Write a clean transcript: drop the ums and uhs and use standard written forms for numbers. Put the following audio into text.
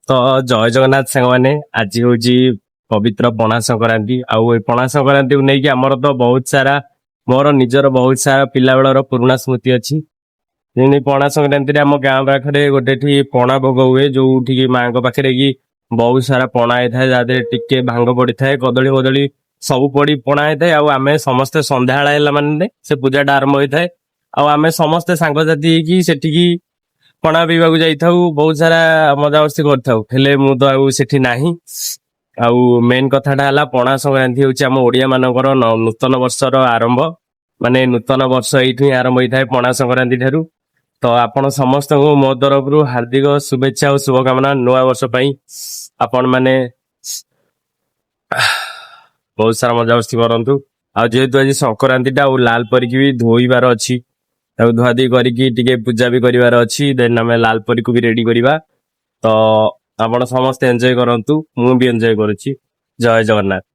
ତ ଜୟ ଜଗନ୍ନାଥ ସାଙ୍ଗମାନେ। ଆଜି ହଉଛି ପବିତ୍ର ପଣା ସଂକ୍ରାନ୍ତି। ଆଉ ଏ ପଣା ସଂକ୍ରାନ୍ତିକୁ ନେଇକି ଆମର ତ ବହୁତ ସାରା, ମୋର ନିଜର ବହୁତ ସାରା ପିଲାବେଳର ପୁରୁଣା ସ୍ମୃତି ଅଛି। ଯେମିତି ପଣା ସଂକ୍ରାନ୍ତିରେ ଆମ ଗାଁ ପାଖରେ ଗୋଟେ ଏଠି ପଣା ଭୋଗ ହୁଏ, ଯୋଉଠିକି ମାଙ୍କ ପାଖରେ କି ବହୁତ ସାରା ପଣା ହେଇଥାଏ, ଯାହା ଦେହରେ ଟିକେ ଭାଙ୍ଗ ପଡିଥାଏ, କଦଳୀ ବଦଳୀ ସବୁ ପଡି ପଣା ହେଇଥାଏ। ଆଉ ଆମେ ସମସ୍ତେ ସନ୍ଧ୍ୟାବେଳ ହେଲା ମାନେ ସେ ପୂଜାଟା ଆରମ୍ଭ ହେଇଥାଏ ଆଉ ଆମେ ସମସ୍ତେ ସାଙ୍ଗସାଥି ହେଇକି ସେଠିକି ପଣା ପିଇବାକୁ ଯାଇଥାଉ, ବହୁତ ସାରା ମଜାମସ୍ତି କରିଥାଉ। ହେଲେ ମୁଁ ତ ଆଉ ସେଠି ନାହିଁ। ଆଉ ମେନ୍ କଥାଟା ହେଲା, ପଣା ସଂକ୍ରାନ୍ତି ହଉଛି ଆମ ଓଡିଆ ମାନଙ୍କର ନୂତନ ବର୍ଷର ଆରମ୍ଭ। ମାନେ ନୂତନ ବର୍ଷ ଏଇଠୁ ହିଁ ଆରମ୍ଭ ହେଇଥାଏ, ପଣା ସଂକ୍ରାନ୍ତି ଠାରୁ। ତ ଆପଣ ସମସ୍ତଙ୍କୁ ମୋ ତରଫରୁ ହାର୍ଦ୍ଦିକ ଶୁଭେଚ୍ଛା ଆଉ ଶୁଭକାମନା ନୂଆ ବର୍ଷ ପାଇଁ। ଆପଣ ମାନେ ବହୁତ ସାରା ମଜାମସ୍ତି କରନ୍ତୁ। ଆଉ ଯେହେତୁ ଆଜି ସଂକ୍ରାନ୍ତିଟା, ଆଉ ଲାଲ ପରିକି ବି ଧୋଇବାର ଅଛି, ତାକୁ ଧୁଆଧୁଇ କରିକି ଟିକେ ପୂଜା ବି କରିବାର ଅଛି। ଦେନ୍ ଆମେ ଲାଲ ପରିକୁ ବି ରେଡି କରିବା। ତ ଆପଣ ସମସ୍ତେ ଏନ୍ଜୟ କରନ୍ତୁ, ମୁଁ ବି ଏନ୍ଜୟ କରୁଛି। ଜୟ ଜଗନ୍ନାଥ।